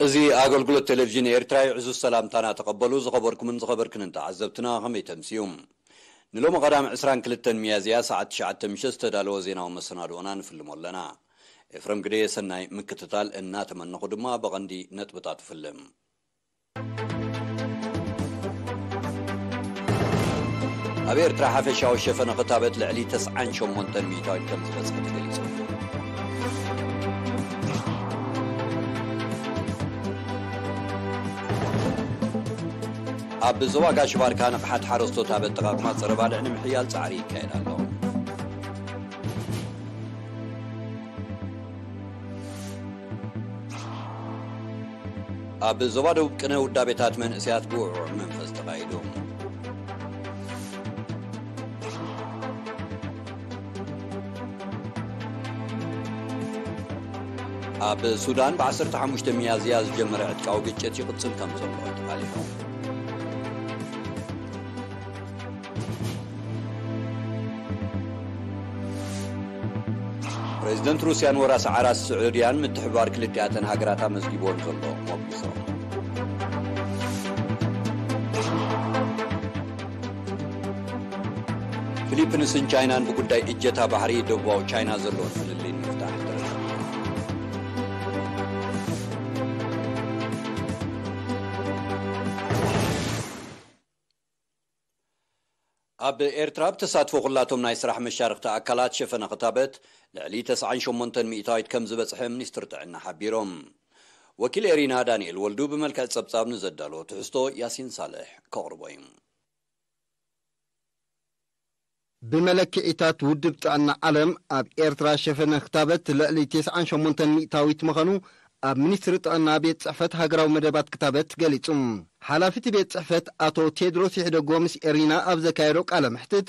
እዚ ኣገልግሎት ቴሌቪዥን ኤርትራ እዩ። ዕዙዝ ሰላምታና ተቐበሉ። ዝኸበርኩምን ዝኸበርክንን ተዓዘብትና፣ ከመይ ተምስዩ? ንሎሚ ቀዳም ዕስራን ክልተን ሚያዝያ ሰዓት ትሽዓተ ምሸት ዝተዳለወ ዜናዊ መሰናድኦና ንፍልሞ ኣለና። ኤፍረም ግደየ ሰናይ ምክትታል እናተመነኹ ድማ ብቐንዲ ነጥብታት እፍልም። ኣብ ኤርትራ ሓፈሻዊ ሸፈነ ክታበት ልዕሊ ተስዓን ሸሞንተን ሚእታዊት ከም ዝበጽሐ ተገሊጹ። ኣብ ዞባ ጋሽ ባርካ ንቕሓት ሓረስቶት ኣብ ኣጠቓቕማ ጸረ ባልዕ ንምሕያል ጻዕሪ ይካየድ ኣሎ። ኣብ ዞባ ደቡብ ቅነ ውዳቤታት መንእሰያት ብውዕውዕ መንፈስ ተኻይዱ። ኣብ ሱዳን ብ ዓሰርተ ሓሙሽተ ሚያዝያ ዝጀመረ ዕጥቃዊ ግጭት ይቕጽል ከም ዘሎ ተቓሊሑ። ፕሬዚደንት ሩስያን ወራሲ ዓራስ ስዑድያን ምትሕብባር ክልቲኣተን ሃገራት ኣመዝጊብዎን ዘሎ ሞጒሶም። ፊሊፕንስን ቻይናን ብጉዳይ እጀታ ባሕሪ ደቡባዊ ቻይና ዘለዎን ፍልልይ ንምፍታሕ ተረዳዲኦም። ኣብ ኤርትራ ብተሳትፎ ኩላቶም ናይ ስራሕ መሻርኽቲ ኣካላት ሸፈነ ክታበት ልዕሊ ተስዓን ሸሞንተን ሚእታዊት ከም ዝበጽሐ ሚኒስትር ጥዕና ሓቢሮም። ወኪል ኤሪና ዳንኤል ወልዱ ብመልክዕ ጸብጻብ ንዘዳለዎ ትሕዝቶ ያሲን ሳልሕ ከቕርቦ እዩ። ብመለክዒታት ውድብ ጥዕና ዓለም ኣብ ኤርትራ ሸፈነ ክታበት ልዕሊ ተስዓን ሸሞንተን ሚእታዊት ምዃኑ ኣብ ሚኒስትሪ ጥዕና ቤት ጽሕፈት ሃገራዊ መደባት ክታበት ገሊጹ። ሓላፊ እቲ ቤት ጽሕፈት ኣቶ ቴድሮስ ይሕደጎ ምስ ኤሪና ኣብ ዘካየዶ ቃለ መሕትት፣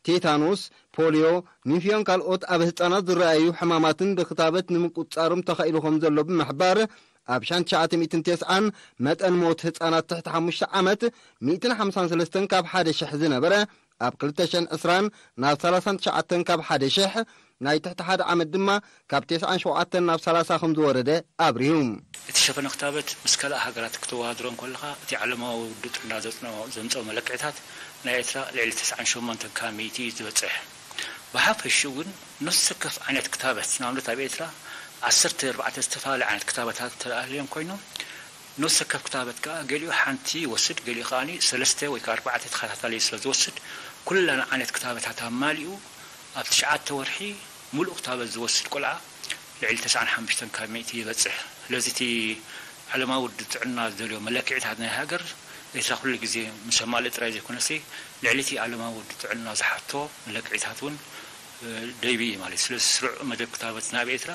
ቴታኖስ፣ ፖልዮ፣ ኒፊዮን ካልኦት ኣብ ህጻናት ዝረኣዩ ሕማማትን ብክታበት ንምቁጽጻሮም ተኻኢሉ ከም ዘሎ ብምሕባር፣ ኣብ ሻንትሽዓተ ሚእትን ተስዓን መጠን ሞት ህጻናት ትሕቲ ሓሙሽተ ዓመት ሚእትን ሓምሳን ሰለስተን ካብ ሓደ ሽሕ ዝነበረ፣ ኣብ ክልተ ሽሕን ዕስራን ናብ ሰላሳን ትሽዓተን ካብ ሓደ ሽሕ፣ ናይ ትሕቲ ሓደ ዓመት ድማ ካብ ተስዓን ሸውዓተን ናብ ሰላሳ ከም ዝወረደ ኣብሪሁ። እቲ ሸፈነ ክታበት ምስ ካልእ ሃገራት ክተወዳድሮ እንከለኻ፣ እቲ ዓለማዊ ውድብ ጥዕና ዘጽንዖ-፣ ዘምጽኦ መለክዕታት ናይ ኤርትራ ልዕሊ ተስዓን ሸሞንተን ካብ ሚእቲ እዩ ዝበጽሕ። ብሓፈሽኡ ግን ነፍሲ ወከፍ ዓይነት ክታበት፣ ንኣብነት ኣብ ኤርትራ ዓሰርተ ኣርባዕተ ዝተፈላለዩ ዓይነት ክታበታት ተዳልዮም ኮይኖም፣ ነፍሲ ወከፍ ክታበት ከኣ ገሊኡ ሓንቲ ይወስድ፣ ገሊኡ ከኣ ሰለስተ ወይ ከኣ ኣርባዕተ ተኸታታሊ ስለ ዝወስድ፣ ኩለን ዓይነት ክታበታት ኣማሊኡ ኣብ ትሽዓተ ወርሒ ሙሉእ ክታበት ዝወስድ ቆልዓ ልዕሊ ተስዓን ሓሙሽተን ካብ ሚእቲ ይበጽሕ። ስለዚ እቲ ዓለማዊ ውድብ ጥዕና ዝደልዮ መለክዒታት ናይ ሃገር ኤርትራ ኩሉ ግዜ ምስ ኣማልእ ጥራይ ዘይኮነሲ፣ ልዕሊ እቲ ዓለማዊ ውድብ ጥዕና ዝሓቶ መለክዒታት እውን፣ እ፣ ደይቢ እዩ ማለት እዩ። ስለዚ ስሩዕ መደብ ክታበት ናብ ኤርትራ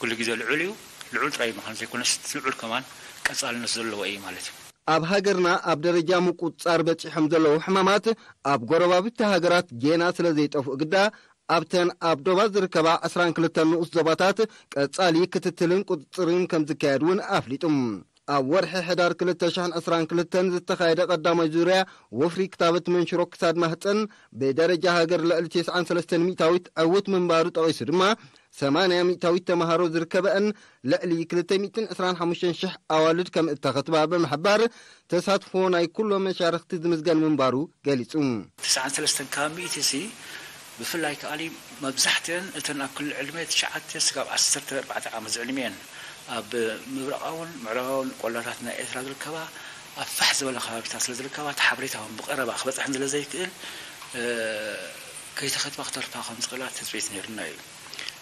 ኩሉ ግዜ ልዑል እዩ። ልዑል ጥራይ ምዃን ዘይኮነስ ልዑል ከማን ቀጻልነት ዘለዎ እዩ ማለት እዩ። ኣብ ሃገርና ኣብ ደረጃ ምቁጽጻር በጺሖም ዘለዉ ሕማማት ኣብ ጎረባብቲ ሃገራት ጌና ስለ ዘይጠፍኡ ግዳ ኣብተን ኣብ ዶባት ዝርከባ ዕስራን ክልተን ንኡስ ዞባታት ቀጻሊ ክትትልን ቁጽጽርን ከም ዝካየድ እውን ኣፍሊጡ። ኣብ ወርሒ ሕዳር ክልተ ሽሕን ዕስራን ክልተን ዝተኻየደ ቀዳማይ ዙርያ ወፍሪ ክታበት መንሽሮ ክሳድ ማህጸን ብደረጃ ሃገር ልዕሊ ተስዓን ሰለስተን ሚእታዊት ዕውት ምንባሩ ጠቒሱ ድማ፣ ሰማንያ ሚእታዊት ተምሃሮ ዝርከበአን ልዕሊ ክልተ ሚእትን ዕስራን ሓሙሽተን ሽሕ ኣዋልድ ከም እተኸትባ ብምሕባር፣ ተሳትፎ ናይ ኩሎም መሻርኽቲ ዝምዝገን ምንባሩ ገሊጹ። ተስዓን ሰለስተን ካብ ሚእቲ ሲ፣ ብፍላይ ከኣሊ መብዛሕትአን እተን ኣብ ክሊ ዕድመ ትሽዓተ ስጋብ ዓሰርተ ኣርባዕተ ዓመት ዝዕድሚአን ኣብ ምብራቓውን ምዕራባውን ቆላታት ናይ ኤርትራ ዝርከባ ኣብ ፋሕ ዝበለ ከባቢታት ስለ ዝርከባ፣ እቲ ሓበሬታ እውን ብቐረባ ክበጽሐን ስለ ዘይክእል፣ እ፣ ከይተኸትባ ክተርፋ ከም ዝኽእላ ትጽቢት ነይሩና እዩ።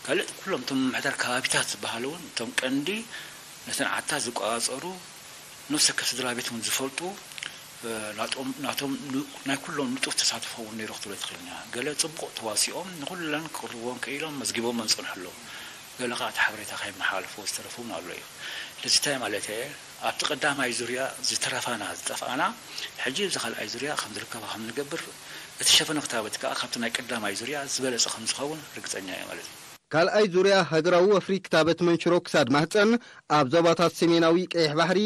ካልእ ኩሎም እቶም ምምሕዳር ከባቢታት ዝበሃሉ እውን እቶም ቀንዲ ነተን ዓድታት ዝቆጻጸሩ ነፍሲ ወከፍ ስድራ ቤት እውን ዝፈልጡ፣ እ፣ ናቶም፣ ናቶም ን-፣ ናይ ኩሎም ንጡፍ ተሳትፎ እውን ነይሩ ክትብሎ ትኽእል ኢና። ገለ ጽቡቕ ተዋሲኦም ንኹለን ክቕርብዎም ክኢሎም መዝጊቦም ዝጸንሑ ኣለዉ። ገለ ኸዓ እቲ ሓበሬታ ከይመሓላለፍዎ ዝተረፉ እውን ኣሎ እዩ። ስለዚ እንታይ ማለት እየ? ኣብቲ ቀዳማይ ዙርያ ዝተረፋና፣ ዝጠፍኣና፣ ሕጂ ኣብዚ ካልኣይ ዙርያ ከም ዝርከባ ከም ንገብር፣ እቲ ሸፈነ ክታበት ከኣ ካብቲ ናይ ቀዳማይ ዙርያ ዝበለጸ ከም ዝኸውን ርግጸኛ እየ ማለት እዩ። ካልኣይ ዙርያ ሃገራዊ ወፍሪ ክታበት መንሽሮ ክሳድ ማህጸን ኣብ ዞባታት ሰሜናዊ ቀይሕ ባሕሪ፣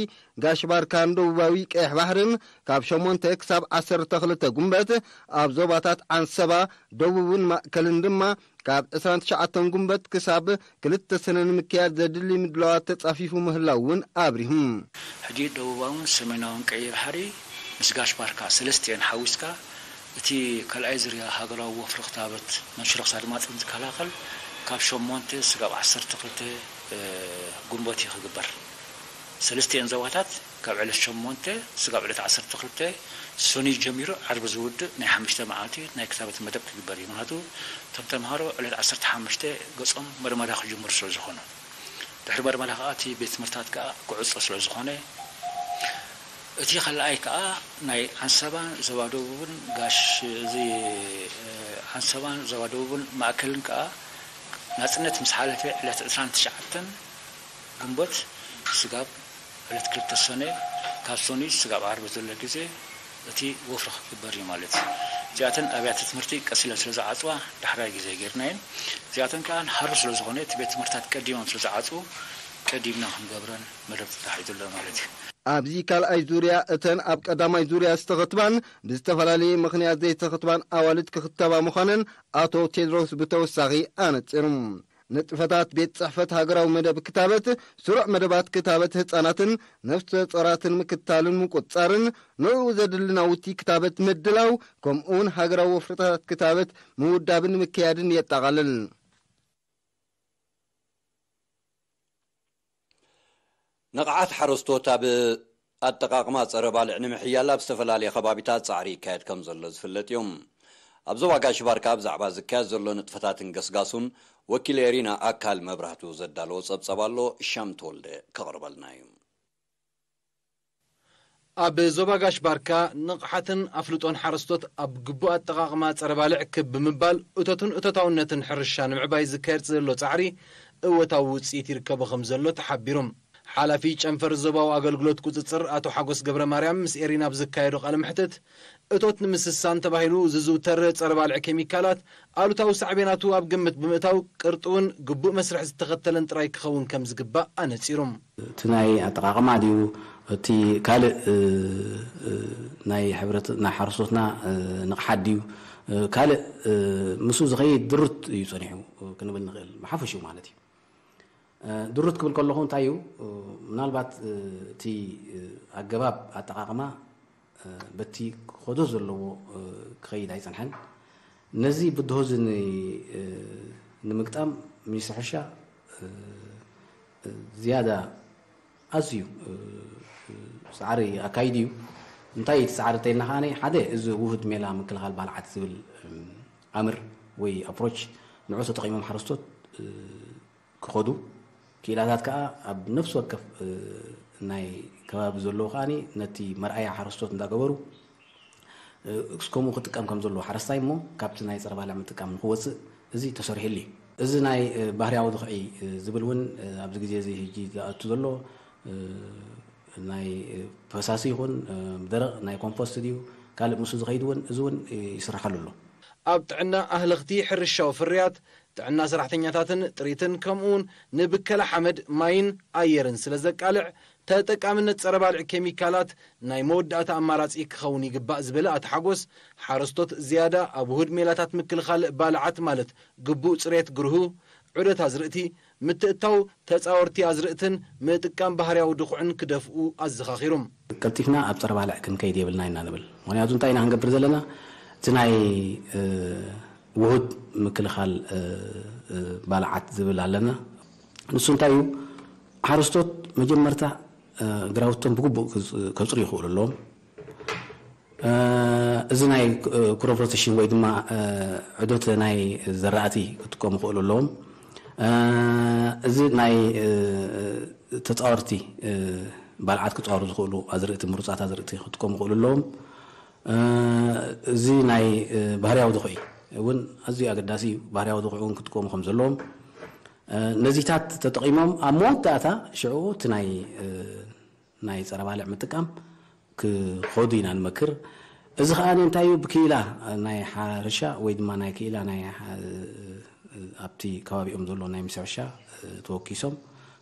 ጋሽ ባርካን ደቡባዊ ቀይሕ ባሕርን ካብ ሸሞንተ ክሳብ ዓሰርተ ክልተ ጉንበት፣ ኣብ ዞባታት ዓንሰባ፣ ደቡብን ማእከልን ድማ ካብ ዕስራን ትሽዓተን ጉንበት ክሳብ ክልተ ሰነ ንምክያድ ዘድሊ ምድላዋት ተጻፊፉ ምህላው እውን ኣብሪሁ። ሕጂ ደቡባውን ሰሜናውን ቀይሕ ባሕሪ ምስ ጋሽ ባርካ ሰለስቲኤን ሓዊስካ እቲ ካልኣይ ዝርያ ሃገራዊ ወፍሪ ክታበት መንሽሮ ክሳድ ማፅን ዝከላኸል ካብ ሸሞንተ ስጋብ ዓሰርተ ክልተ ጉንበት እዩ ክግበር። ሰለስቲኤን ዞባታት ካብ ዕለት ሸሞንተ ስጋብ ዕለት ዓሰርተ ክልተ ሰኑይ ጀሚሩ ዓርቢ ዝውድእ ናይ ሓሙሽተ መዓልቲ ናይ ክታበት መደብ ክግበር እዩ። ምክንያቱ እቶም ተምሃሮ ዕለት ዓሰርተ ሓሙሽተ ገጾም መርመራ ክጅምሩ ስለ ዝኾኑ ድሕሪ መርመራ ከዓ እቲ ቤት ትምህርታት ከዓ ክዕጾ ስለ ዝኾነ እቲ ካልኣይ ከዓ ናይ ዓንሰባን ዞባ ደቡብን ጋሽ እዚ ዓንሰባን ዞባ ደቡብን ማእከልን ከዓ ናፅነት ምስ ሓለፈ ዕለት ዕስራን ትሽዓተን ግንቦት ስጋብ ዕለት ክልተ ሰነ ካብ ሰኑይ ስጋብ ዓርቢ ዘሎ ግዜ እቲ ወፍሪ ክግበር እዩ ማለት እዩ። እዚኣተን ኣብያተ ትምህርቲ ቀስ ኢለን ስለ ዝዓፅዋ ዳሕራይ ግዜ ጌርናየን። እዚኣተን ከዓ ንሃሩ ስለ ዝኾነ እቲ ቤት ትምህርታት ቀዲሞም ስለ ዝዓፅዉ ቀዲምና ክንገብረን መደብ ተታሒዙ ኣሎ ማለት እዩ። ኣብዚ ካልኣይ ዙርያ እተን ኣብ ቀዳማይ ዙርያ ዝተኸትባን ብዝተፈላለየ ምኽንያት ዘይተኸትባን ኣዋልድ ክኽተባ ምዃነን ኣቶ ቴድሮስ ብተወሳኺ ኣነጺሩ። ንጥፈታት ቤት ጽሕፈት ሃገራዊ መደብ ክታበት፣ ስሩዕ መደባት ክታበት ህጻናትን ነፍሰ ጾራትን ምክትታልን ምቁጽጻርን፣ ንዕኡ ዘድሊ ናውቲ ክታበት ምድላው፣ ከምኡውን ሃገራዊ ወፍርታት ክታበት ምውዳብን ምክያድን የጠቓልል። ንቕዓት ሓረስቶት ኣብ ኣጠቓቕማ ጸረ ባልዕ ንምሕያል ኣብ ዝተፈላለየ ከባቢታት ጻዕሪ ይካየድ ከም ዘሎ ዝፍለጥ እዩ። ኣብ ዞባ ጋሽ ባርካ ብዛዕባ ዝካየድ ዘሎ ንጥፈታትን ገስጋሱን ወኪል ኤሪና ኣካል መብራህቱ ዘዳለዎ ጸብጸብ ኣሎ፣ ሻም ተወልደ ከቕርበልና እዩ። ኣብ ዞባ ጋሽ ባርካ ንቕሓትን ኣፍልጦን ሓረስቶት ኣብ ግቡእ ኣጠቓቕማ ጸረ ባልዕ ክብ ብምባል እቶትን እቶታውነትን ሕርሻ ንምዕባይ ዝካየድ ዘሎ ጻዕሪ እወታዊ ውጽኢት ይርከቦ ከም ዘሎ ተሓቢሩ። ሓላፊ ጨንፈር ዞባዊ ኣገልግሎት ቁጽጽር ኣቶ ሓጎስ ገብረ ማርያም ምስ ኤሪና ኣብ ዘካየዶ ቃለ መሕትት እቶት ንምስሳን ተባሂሉ ዝዝውተር ጸረ ባልዕ ኬሚካላት ኣሉታዊ ሳዕቤናቱ ኣብ ግምት ብምእታው ቅርጥውን ግቡእ መስርሕ ዝተኸተለን ጥራይ ክኸውን ከም ዝግባእ ኣነጺሩ። እቲ ናይ ኣጠቓቕማ ድዩ እቲ ካልእ ናይ ሕብረት ናይ ሓረስቶትና ንቕሓት ድዩ ካልእ ምስኡ ዝኸይድ ድሩት እዩ ጸኒሑ ክንብል ንኽእል ብሓፈሽኡ ማለት እዩ። ድሩት ክብል ከለኹ እንታይ እዩ ምናልባት እቲ ኣገባብ ኣጠቓቕማ በቲ ክኸዶ ዘለዎ ክኸይድ ኣይጸንሐን። ነዚ ብድሆ እዚ ንምግጣም ሚኒስትሪ ሕርሻ ዝያዳ ኣዝዩ ፃዕሪ ኣካይዱ እዩ። እንታይ እቲ ፃዕሪ እንተኢልና ከኣ ሓደ እዚ ውሁድ ሜላ ምክልኻል ባልዓት ዝብል ኣምር ወይ ኣፕሮች ንዑ ተጠቒሞም ሓረስቶት ክኸዱ ክኢላታት ከኣ ኣብ ነፍሲ ወከፍ ናይ ከባቢ ዘለዉ ከኣ ነቲ መርኣያ ሓረስቶት እንዳገበሩ እስከምኡ ክጥቀም ከም ዘለዎ ሓረስታይ እሞ ካብቲ ናይ ፀረ ባልዕ ምጥቃም ንክወፅእ እዚ ተሰሪሕሉ እዩ። እዚ ናይ ባህርያዊ ድኽዒ ዝብል እውን ኣብዚ ግዜ እዚ ሕጂ ዝኣቱ ዘሎ ናይ ፈሳሲ ይኹን ደረቕ ናይ ኮምፖስት ድዩ ካልእ ምስኡ ዝኸይድ እውን እዚ እውን ይስርሓሉ ኣሎ። ኣብ ጥዕና ኣህለኽቲ ሕርሻዊ ፍርያት፣ ጥዕና ሰራሕተኛታትን ጥሪትን ከምኡውን ንብከላ ሓመድ፣ ማይን ኣየርን ስለ ዘቃልዕ ተጠቃምነት ጸረ ባልዕ ኬሚካላት ናይ መወዳእታ ኣማራጺ ክኸውን ይግባእ ዝበለ ኣቶ ሓጎስ፣ ሓረስቶት ዝያዳ ኣብ ውሁድ ሜላታት ምክልኻል ባልዓት ማለት ግቡእ ጽሬት ግርሁ፣ ዑደት ኣዝርእቲ፣ ምትእትታው ተጻወርቲ ኣዝርእትን ምጥቃም ባህርያዊ ድኹዕን ክደፍኡ ኣዘኻኺሩ። ቀልጢፍና ኣብ ጸረ ባልዕ ክንከይድ የብልና ኢና ንብል። ምኽንያቱ እንታይ ኢና ክንገብር ዘለና? እቲ ናይ ውሁድ ምክልኻል ባልዓት ዝብል ኣለና። ንሱ እንታይ እዩ? ሓረስቶት መጀመርታ ግራውቶም ብግቡእ ከጽርዩ ይኽእሉ ኣለዎም። እዚ ናይ ክሮፕ ሮቴሽን ወይ ድማ ዑደት ናይ ዘራእቲ ክጥቀሙ ይኽእሉ ኣለዎም። እዚ ናይ ተፃወርቲ ባልዓት ክፃወሩ ዝኽእሉ ኣዝርእቲ ምሩፃት ኣዝርእቲ ክጥቀሙ ይኽእሉ ኣለዎም። እዚ ናይ ባህርያዊ ድኹዒ እውን ኣዝዩ ኣገዳሲ እዩ። ባህርያዊ ድኹዒ እውን ክጥቀሙ ከም ዘለዎም ነዚታት ተጠቒሞም ኣብ መወዳእታ ሽዑ እቲ ናይ ናይ ጸረ ባልዕ ምጥቃም ክኸዱ ኢና ንመክር። እዚ ከኣ እንታይ እዩ ብክኢላ ናይ ሓርሻ ወይ ድማ ናይ ክኢላ ናይ ኣብቲ ከባቢኦም ዘሎ ናይ ምስ ሕርሻ ተወኪሶም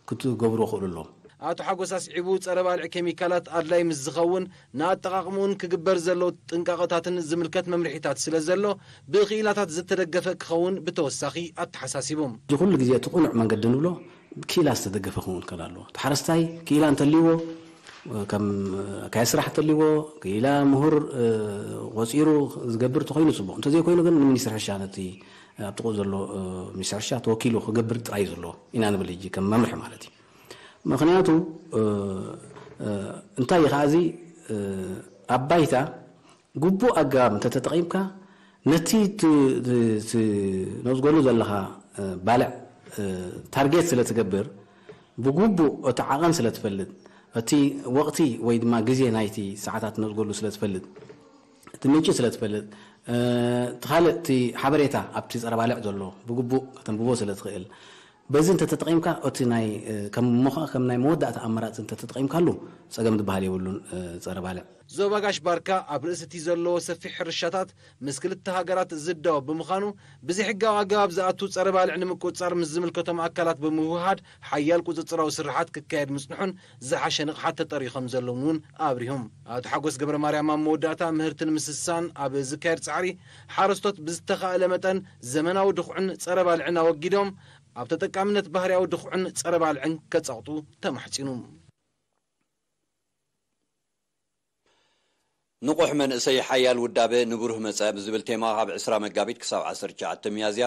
ክትገብርዎ ክእሉ ኣለዎም። ኣቶ ሓጎስ ኣስዒቡ፣ ጸረ ባልዕ ኬሚካላት ኣድላይ ምስ ዝኸውን፣ ንኣጠቓቕምኡን ክግበር ዘሎ ጥንቃቐታትን ዝምልከት መምርሒታት ስለ ዘሎ፣ ብክኢላታት ዝተደገፈ ክኸውን ብተወሳኺ ኣተሓሳሲቡ። እዚ ኩሉ ግዜ እቲ ቅኑዕ መንገዲ ንብሎ ክኢላ ዝተደገፈ ክኸውን ከል ኣለዎ። እቲ ሓረስታይ ክኢላ እንተልይዎ፣ ከም ኣካያዲ ስራሕ እንተልይዎ፣ ክኢላ ምሁር፣ እ፣ ቆጺሩ ዝገብር እንተኾይኑ ጽቡቕ። እንተዘይኮይኑ ግን ንሚኒስትር ሕርሻ፣ ነቲ ኣብ ጥቕኡ ዘሎ፣ እ፣ ሚኒስትር ሕርሻ ተወኪሉ ክገብር ጥራይ እዩ ዘለዎ ኢና ንብል ሕጂ ከም መምርሒ ማለት እዩ። ምኽንያቱ፣ እ፣ እ፣ እንታይ እዩ ኸዓ እዚ፣ እ፣ ኣብ ባይታ ግቡእ ኣገባብ እንተተጠቒምካ፣ ነቲ ት-፣ ት-፣ ትነዝገሉ ዘለኻ፣ እ፣ ባልዕ፣ እ፣ ታርጌት ስለ ትገብር፣ ብግቡእ እቲ ዓቐን ስለ ትፈልጥ፣ እቲ ወቕቲ ወይ ድማ ግዜ ናይቲ ሰዓታት ትነዝገሉ ስለ ትፈልጥ፣ እቲ ምንጪ ስለ ትፈልጥ፣ እ፣ እቲ ካልእ እቲ ሓበሬታ ኣብቲ ጸረ ባልዕ ዘሎ ብግቡእ ከተንብቦ ስለ ትኽእል፣ በዚ እንተተጠቒምካ፣ እቲ ናይ፣ እ፣ ከም ምዃ-፣ ከም ናይ መወዳእታ ኣማራጺ እንተተጠቒምካሉ፣ ጸገም ዝበሃል የብሉን፣ እ፣ ጸረ ባልዕ። ዞባ ጋሽ ባርካ ኣብ ርእሲ እቲ ዘለዎ ሰፊሕ ሕርሻታት ምስ ክልተ ሃገራት ዝዳወብ ብምዃኑ፣ ብዘይሕጋዊ ኣገባብ ዝኣቱ ጸረ ባልዕ ንምቁጽጻር ምስ ዝምልከቶም ኣካላት ብምውህሃድ ሓያል ቁጽጽራዊ ስርሓት ክካየድ ምጽንሑን ዝሓሸ ንቕሓት ተጠርዩ ከም ዘሎን እውን ኣብሪሆም። ኣቶ ሓጎስ ገብረ ማርያም ኣብ መወዳእታ ምህርቲ ንምስሳን ኣብ ዝካየድ ጻዕሪ፣ ሓረስቶት ብዝተኻእለ መጠን ዘመናዊ ድኹዕን ጸረ ባልዕን ኣወጊዶም ኣብ ተጠቃምነት ባህርያዊ ድኹዕን ጸረ ባልዕን ከጸቕጡ ተማሕጺኑ። ንቑሕ መንእሰይ ሓያል ውዳበ ንብሩህ መጻኢ ብዝብል ቴማ ካብ ዕስራ መጋቢት ክሳብ ዓሰርተ ትሽዓተ ሚያዝያ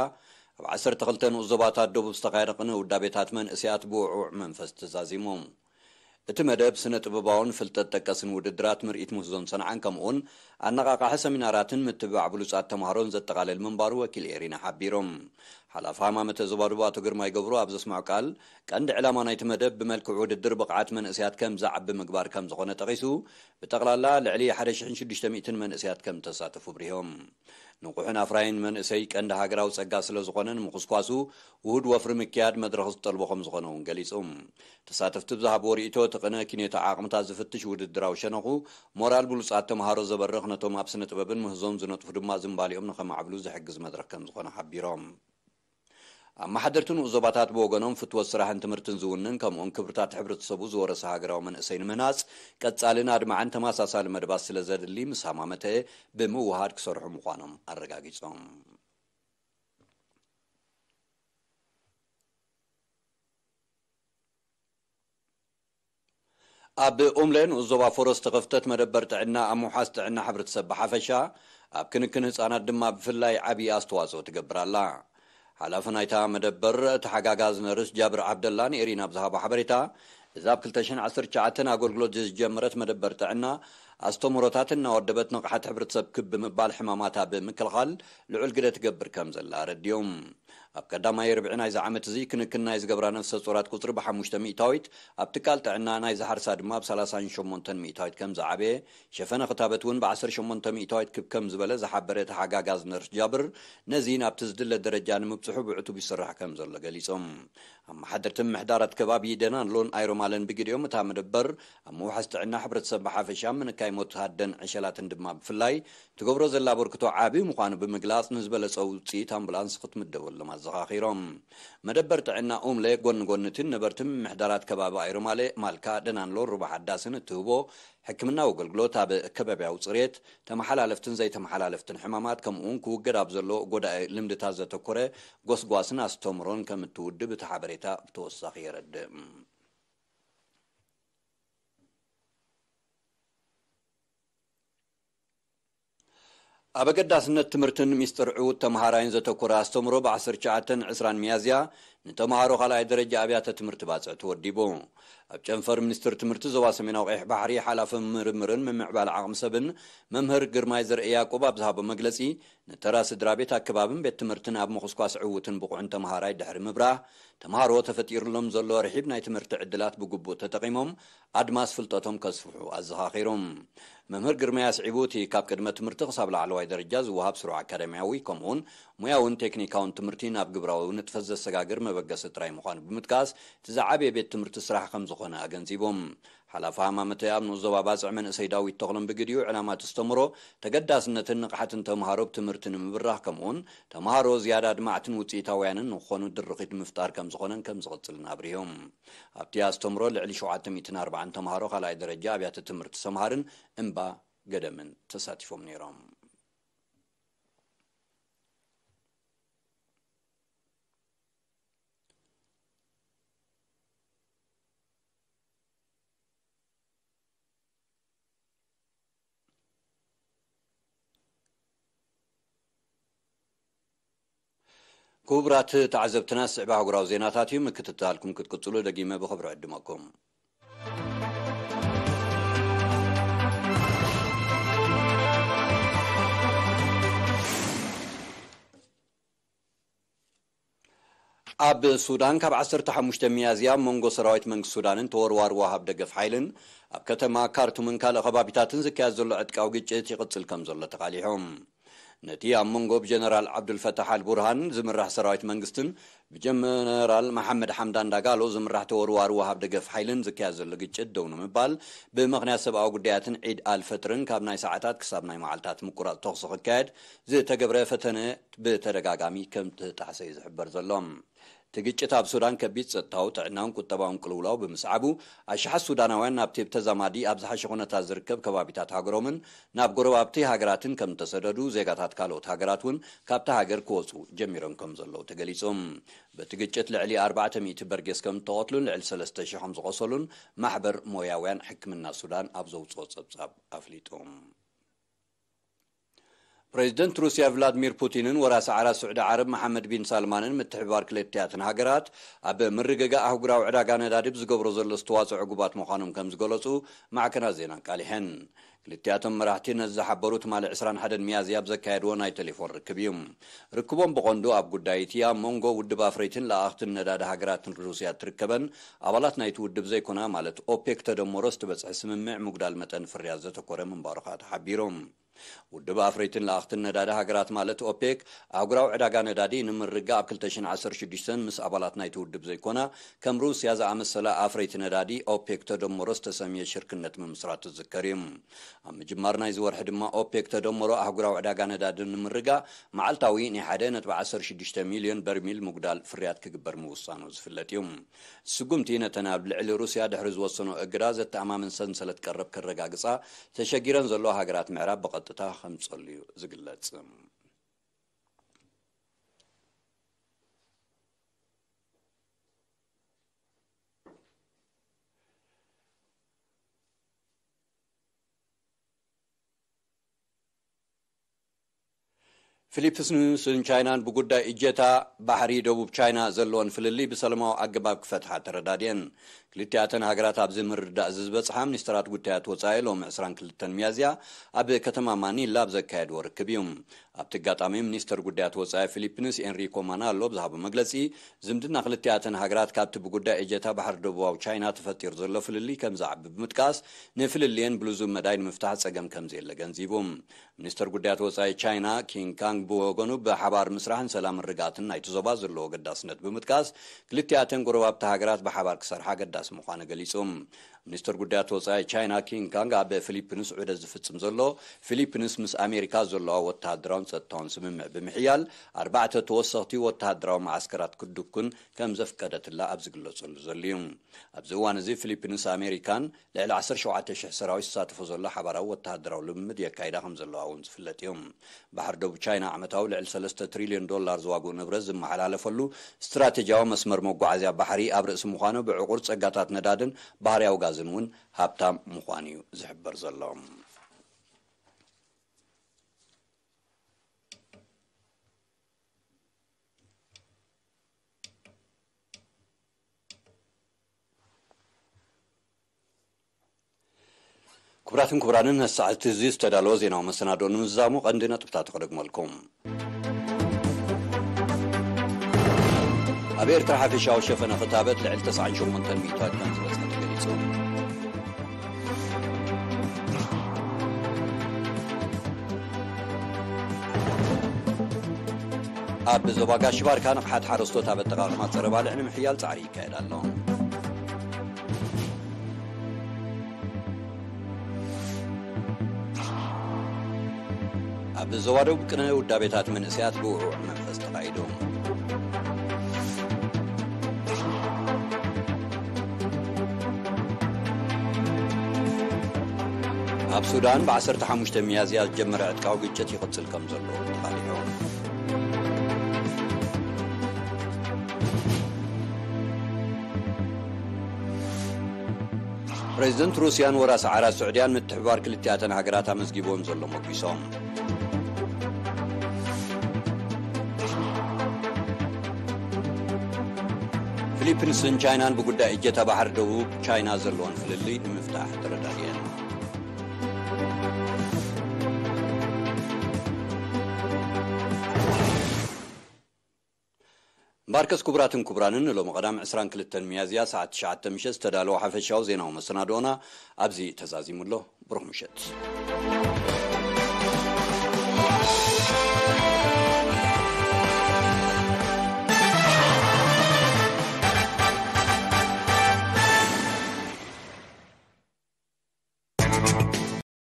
ኣብ ዓሰርተ ክልተ ንኡስ ዞባታት ደቡብ ዝተኻየደ ቅነ ውዳቤታት መንእሰያት ብውዕዉዕ መንፈስ ተዛዚሙ። እቲ መደብ ስነ ጥበባውን ፍልጠት ጠቀስን ውድድራት ምርኢት ምህዞን ሰንዓን ከምኡውን ኣነቓቓሒ ሰሚናራትን ምትብባዕ ብሉጻት ተምሃሮን ዘጠቓልል ምንባሩ ወኪል ኤሪና ሓቢሮም። ሓላፊ ሃማመተ ዞባ ደቡብ ኣቶ ግርማይ ገብሩ ኣብ ዘስምዖ ቃል፣ ቀንዲ ዕላማ ናይቲ መደብ ብመልክዕ ውድድር ብቕዓት መንእሰያት ከም ዝዓቢ ምግባር ከም ዝኾነ ጠቒሱ፣ ብጠቕላላ ልዕሊ ሓደ ሽሕን ሽዱሽተ ሚእትን መንእሰያት ከም ተሳተፉ ብሪሆም። ንቑሕን ኣፍራይን መንእሰይ ቀንዲ ሃገራዊ ጸጋ ስለ ዝኾነ ንምኹስኳሱ ውሁድ ወፍሪ ምክያድ መድረኽ ዝጠልቦ ከም ዝኾነ እውን ገሊጹ። ተሳተፍቲ ብዝሃብዎ ርእይቶ፣ እቲ ቅነ ኪኔታ ዓቕምታት ዝፍትሽ ውድድራዊ ሸነኹ፣ ሞራል ብሉጻት ተምሃሮ ዘበርኽ፣ ነቶም ኣብ ስነ ጥበብን ምህዞን ዝነጥፉ ድማ ዝንባሊኦም ንኸማዕብሉ ዝሕግዝ መድረኽ ከም ዝኾነ ሓቢሮም። ኣመሓደርቲ ንኡስ ዞባታት ብወገኖም፣ ፍትወት ስራሕን ትምህርትን ዝውንን ከምኡውን ክብርታት ሕብረተሰቡ ዝወረሰ ሃገራዊ መንእሰይ ንምህናጽ፣ ቀጻልን ኣድማዕን ተመሳሳሊ መደባት ስለ ዘድሊ፣ ምስ ሃማመተ ብምውሃድ ክሰርሑ ምዃኖም ኣረጋጊጾም። ኣብ ኡምለ ንኡስ ዞባ ፎሮ ዝተኸፍተት መደበር ጥዕና፣ ኣብ ምውሓስ ጥዕና ሕብረተሰብ ብሓፈሻ፣ ኣብ ክንክን ህጻናት ድማ ብፍላይ ዓብዪ ኣስተዋጽኦ ትገብር ኣላ። ሓላፊ ናይታ መደበር፣ ተሓጋጋዝ ነርስ ጃብር ዓብደላ ንኤሪና ኣብ ዝሃቦ ሓበሬታ፣ እዛ ኣብ ክልተ ሽሕን ዓሰርተ ትሽዓተን ኣገልግሎት ዝጀመረት መደበር ጥዕና፣ ኣስተምህሮታት እናወደበት ንቕሓት ሕብረተሰብ ክብ ብምባል ሕማማት ኣብ ምክልኻል ልዑል ግደ ትገብር ከም ዘላ ኣረዲኦም። ኣብ ቀዳማይ ርብዒ ናይዚ ዓመት እዚ ክንክን ናይ ዝገብራ ነፍሰ ጾራት ቁጽሪ ብሓሙሽተ ሚእታዊት፣ ኣብ ትካል ጥዕና ናይ ዝሓርሳ ድማ ብ ሰላሳን ሸሞንተን ሚእታዊት ከም ዝዓበየ፣ ሸፈነ ክታበት እውን ብ ዓሰርተ ሸሞንተ ሚእታዊት ክብ ከም ዝበለ ዝሓበረ ተሓጋጋዝ ነርስ ጃብር፣ ነዚ ናብቲ ዝድለ ደረጃ ንምብጽሑ ብዕቱብ ይስራሕ ከም ዘሎ ገሊጾም። ኣመሓደርቲ ምምሕዳራት ከባቢ ደናንሎን ኣይሮማለን ብግዲኦም፣ እታ መደበር ኣብ ምውሓስ ጥዕና ሕብረተሰብ ብሓፈሻ፣ ምንካይ ሞት ኣደን ዕሸላትን ድማ ብፍላይ ትገብሮ ዘላ ኣበርክቶ ዓቢ ምዃኑ ብምግላጽ፣ ንዝበለጸ ውጽኢት ኣምቡላንስ ክትምደበሎም ኣዘኻኺሮም። መደበር ጥዕና ኡምለ፣ ጎኒ ጎኒ እቲ ነበርቲ ምምሕዳራት ከባቢ ኣይሮማለ፣ ማልካ፣ ደናንሎን ሩባ ሓዳስን እትህቦ ሕክምናዊ ኣገልግሎት፣ ኣብ ከባብያዊ ጽሬት፣ ተመሓላለፍትን ዘይተመሓላለፍትን ሕማማት፣ ከምኡውን ክውገድ ኣብ ዘሎ ጎዳኢ ልምድታት ዘተኮረ ጎስጓስን ኣስተምሮን ከም እትውድብ እቲ ሓበሬታ ብተወሳኺ የረድእ። ኣብ ኣገዳስነት ትምህርትን ሚስጥር ዕዉት ተምሃራይን ዘተኮረ ኣስተምሮ፣ ብ ዓሰርተ ትሽዓተን ዕስራን ሚያዝያ ንተምሃሮ ካልኣይ ደረጃ ኣብያተ ትምህርቲ ባጽዕ ተወዲቡ። ኣብ ጨንፈር ሚኒስትር ትምህርቲ ዞባ ሰሜናዊ ቀይሕ ባሕሪ፣ ሓላፊ ምርምርን ምምዕባል ዓቕሚ ሰብን መምህር ግርማይ ዘርኢ ያዕቆብ ኣብ ዝሃቦ መግለጺ፣ ንተራ ስድራ ቤት፣ ኣከባብን ቤት ትምህርትን ኣብ ምኹስኳስ ዕዉትን ብቑዕን ተምሃራይ ድሕሪ ምብራህ፣ ተምሃሮ ተፈጢሩሎም ዘሎ ርሒብ ናይ ትምህርቲ ዕድላት ብግቡእ ተጠቒሞም ኣድማስ ፍልጠቶም ከስፍሑ ኣዘኻኺሮም። መምህር ግርማይ ኣስዒቡ፣ እቲ ካብ ቅድመ ትምህርቲ ክሳብ ላዕለዋይ ደረጃ ዝወሃብ ስሩዕ ኣካዳሚያዊ ከምኡውን ሞያውን ቴክኒካውን ትምህርቲ ናብ ግብራዊ ንጥፈት ዘሰጋግር መበገሲ ጥራይ ምዃኑ ብምጥቃስ፣ እቲ ዝዓበየ ቤት ትምህርቲ ስራሕ ከም ዝኾነ ኣገንዚቦም። ሓላፊ ሃማመተ ኣብ ንኡስ ዞባ ባጽዕ መንእሰይ ዳዊት ተኽሎም ብግዲኡ፣ ዕላማ እቲ ኣስተምህሮ ተገዳስነትን ንቕሓትን ተምሃሮ ብትምህርቲ ንምብራኽ፣ ከምኡውን ተምሃሮ ዝያዳ ኣድማዕትን ውጽኢታውያንን ንክኾኑ ድርኺት ምፍጣር ከም ዝኾነን ከም ዝቕጽልን ኣብሪሆም። ኣብቲ ኣስተምህሮ ልዕሊ ሸውዓተ ሚእትን ኣርባዓን ተምሃሮ ካልኣይ ደረጃ ኣብያተ ትምህርቲ ሰምሃርን እምባ ገደምን ተሳቲፎም ነይሮም። ክቡራት ተዓዘብትና፣ ዝስዕብ ኣህጉራዊ ዜናታት እዩ። ምክትታልኩም ክትቅጽሉ ደጊመ ብኽብሪ ዕድመኩም። ኣብ ሱዳን ካብ ዓሰርተ ሓሙሽተ ሚያዝያ ኣብ መንጎ ሰራዊት መንግስቲ ሱዳንን ተወርዋሪ ወሃብ ደገፍ ሓይልን ኣብ ከተማ ካርቱምን ካልእ ከባቢታትን ዝካየድ ዘሎ ዕጥቃዊ ግጭት ይቕጽል ከም ዘሎ ተቓሊሖም። ነቲ ኣብ መንጎ ብጀነራል ዓብዱልፈታሕ ኣልቡርሃን ዝምራሕ ሰራዊት መንግስትን ብጀነራል መሓመድ ሓምዳን ዳጋሎ ዝምራሕ ተወርዋሪ ወሃብ ደገፍ ሓይልን ዝካየድ ዘሎ ግጭት ደው ንምባል፣ ብምኽንያት ሰብኣዊ ጉዳያትን ዒድ ኣልፈጥርን ካብ ናይ ሰዓታት ክሳብ ናይ መዓልታት ምቁራጽ ተኹሲ ክካየድ ዝተገብረ ፈተነ ብተደጋጋሚ ከም ተጣሕሰ እዩ ዝሕበር ዘሎ። እቲ ግጭት ኣብ ሱዳን ከቢድ ጸጥታዊ፣ ጥዕናውን ቁጠባውን ቅልውላው ብምስዓቡ፣ ኣሽሓት ሱዳናውያን ናብቲ ብተዛማዲ ኣብ ዝሓሸ ኩነታት ዝርከብ ከባቢታት ሃገሮምን ናብ ጎረባብቲ ሃገራትን ከም እተሰደዱ፣ ዜጋታት ካልኦት ሃገራት እውን ካብታ ሃገር ክወጹ ጀሚሮም ከም ዘለዉ ተገሊጹ። በቲ ግጭት ልዕሊ ኣርባዕተ ሚእቲ በርጌስ ከም እተቐትሉን ልዕሊ ሰለስተ ሽሕ ከም ዝቖሰሉን ማሕበር ሞያውያን ሕክምና ሱዳን ኣብ ዘውጽኦ ጸብጻብ ኣፍሊጡ። ፕሬዚደንት ሩስያ ቭላድሚር ፑቲንን ወራሲ ዓራት ስዑዲ ዓረብ መሓመድ ቢን ሳልማንን ምትሕብባር ክልቲኣተን ሃገራት ኣብ ምርግጋእ ኣህጉራዊ ዕዳጋ ነዳዲ ብዝገብሮ ዘሎ ዝተዋጽኦ ዕጉባት ምዃኖም ከም ዝገለጹ ማዕከናት ዜና ኣቃሊሐን። ክልቲኣቶም መራሕቲ ነዚ ዝሓበሩ ትማሊ ዕስራን ሓደን ሚያዝያ ኣብ ዘካየድዎ ናይ ቴሌፎን ርክብ እዩ። ርክቦም ብቐንዱ ኣብ ጉዳይ እቲ ኣብ መንጎ ውድብ ኣፍረይትን ለኣኽትን ነዳዲ ሃገራትን ሩስያ እትርከበን ኣባላት ናይቲ ውድብ ዘይኮና፣ ማለት ኦፔክ ተደመሮ ዝተበጽሐ ስምምዕ ምጉዳል መጠን ፍርያት ዘተኮረ ምንባሩ ከኣ ተሓቢሩ። ውድብ ኣፍረይትን ለኣኽትን ነዳዲ ሃገራት ማለት ኦፔክ፣ ኣህጉራዊ ዕዳጋ ነዳዲ ንምርግጋእ ኣብ ክልተ ሽሕን ዓሰርተ ሽዱሽተን ምስ ኣባላት ናይቲ ውድብ ዘይኮና፣ ከም ሩስያ ዝኣመሰላ ኣፍረይቲ ነዳዲ ኦፔክ ተደምሮ ዝተሰምየ ሽርክነት ምምስራቱ ዝዝከር እዩ። ኣብ ምጅማር ናይዚ ወርሒ ድማ ኦፔክ ተደምሮ ኣህጉራዊ ዕዳጋ ነዳዲ ንምርግጋእ መዓልታዊ ናይ ሓደ ነጥቢ ዓሰርተ ሽዱሽተ ሚልዮን በርሚል ምጉዳል ፍርያት ክግበር ምውሳኑ ዝፍለጥ እዩ። ስጉምቲ ነተን ኣብ ልዕሊ ሩስያ ድሕሪ ዝወሰኖ እገዳ ዘተኣማምን ሰንሰለት ቀረብ ከረጋግጻ ተሸጊረን ዘለዋ ሃገራት ምዕራብ ብቐጥታ ከምጸሉ እዩ ዝግለጽ። ፊሊፕስን ቻይናን ብጉዳይ እጀታ ባሕሪ ደቡብ ቻይና ዘለወን ፍልልይ ብሰላማዊ ኣገባብ ክፈትሓ ተረዳድየን። ክልቲኣተን ሃገራት ኣብዚ ምርድዳእ እዚ ዝበጽሓ ሚኒስትራት ጉዳያት ወጻኢ ሎሚ ዕስራን ክልተን ሚያዝያ ኣብ ከተማ ማኒላ ኣብ ዘካየድዎ ርክብ እዩ። ኣብቲ ኣጋጣሚ ሚኒስትር ጉዳያት ወጻኢ ፊሊፒንስ ኤንሪኮ ማናሎ ብዝሃቦ መግለጺ፣ ዝምድና ክልቲኣተን ሃገራት ካብቲ ብጉዳይ እጀታ ባሕሪ ደቡባዊ ቻይና ተፈጢሩ ዘሎ ፍልልይ ከም ዝዓቢ ብምጥቃስ፣ ንፍልልየን ብልዙብ መዳይ ንምፍታሕ ጸገም ከም ዘየለ ገንዚቡ። ሚኒስተር ጉዳያት ወጻኢ ቻይና ኪንግ ካንግ ብወገኑ፣ ብሓባር ምስራሕን ሰላምን ርግኣትን ናይቲ ዞባ ዘለዎ ኣገዳስነት ብምጥቃስ፣ ክልቲኣተን ጎረባብቲ ሃገራት ብሓባር ክሰርሓ ኣገዳሲ ምዃኑ ገሊጹ። ሚኒስተር ጉዳያት ወጻኢ ቻይና ኪንግ ካንግ ኣብ ፊሊፒንስ ዑደት ዝፍጽም ዘሎ፣ ፊሊፒንስ ምስ ኣሜሪካ ዘለዋ ወተሃደራውን ጸጥታውን ስምምዕ ብምሕያል፣ ኣርባዕተ ተወሰኽቲ ወተሃደራዊ መዓስከራት ክትድኩን ከም ዘፍቀደትላ ኣብ ዝግለጸሉ ዘሎ እዩ። ኣብዚ እዋን እዚ ፊሊፒንስ ኣሜሪካን ልዕሊ ዓሰርተ ሸውዓተ ሽሕ ሰራዊት ዝሳተፎ ዘሎ ሓባራዊ ወተሃደራዊ ልምምድ የካይዳ ከም ዘለዋ እውን ዝፍለጥ እዩ። ባሕሪ ደቡብ ቻይና ዓመታዊ ልዕሊ ሰለስተ ትሪልዮን ዶላር ዝዋግኡ ንብረት ዝመሓላለፈሉ ስትራቴጂያዊ መስመር መጓዓዝያ ባሕሪ ኣብ ርእሲ ምዃኑ፣ ብዕቑር ጸጋታት ነዳድን ባህርያዊ ጋዝን እውን ሃብታም ምዃኑ እዩ ዝሕበር ዘሎ። ክቡራትን ክቡራንን፣ ነቲ ሰዓት እዚ ዝተዳለወ ዜናዊ መሰናድኦ ንምዝዛሙ ቀንዲ ነጥብታት ክደግመልኩም። ኣብ ኤርትራ ሓፈሻዊ ሸፈነ ክታበት ልዕሊ ተስዓን ሸሞንተን ሚእታዊት ከም ዝበጽሐ ተገሊጹ። ኣብ ዞባ ጋሽ ባርካ ንቕሓት ሓረስቶት ኣብ ኣጠቓቕማ ጸረ ባልዕ ንምሕያል ጻዕሪ ይካየድ ኣሎ። ኣብ ዞባ ደቡብ ቅነ ውዳቤታት መንእሰያት ብውዕውዕ መንፈስ ተኻይዱ። ኣብ ሱዳን ብ15 ሚያዝያ ዝጀመረ ዕጥቃዊ ግጭት ይቕጽል ከም ዘሎ ተቓሊዑ። ፕሬዚደንት ሩስያን ወራሲ ዓራት ስዑድያን ምትሕብባር ክልቲኣተን ሃገራት ኣመዝጊቦም ዘሎ መጒሶም። ፊሊፒንስን ቻይናን ብጉዳይ እጀታ ባሕሪ ደቡብ ቻይና ዘለወን ፍልልይ ንምፍታሕ ተረዳድየን። እምበኣርከስ ክቡራትን ክቡራንን ንሎሚ ቀዳም 22 ሚያዝያ ሰዓት 9 ምሸት ዝተዳለወ ሓፈሻዊ ዜናዊ መሰናድኦና ኣብዚ ተዛዚሙ ኣሎ። ብሩኽ ምሸት።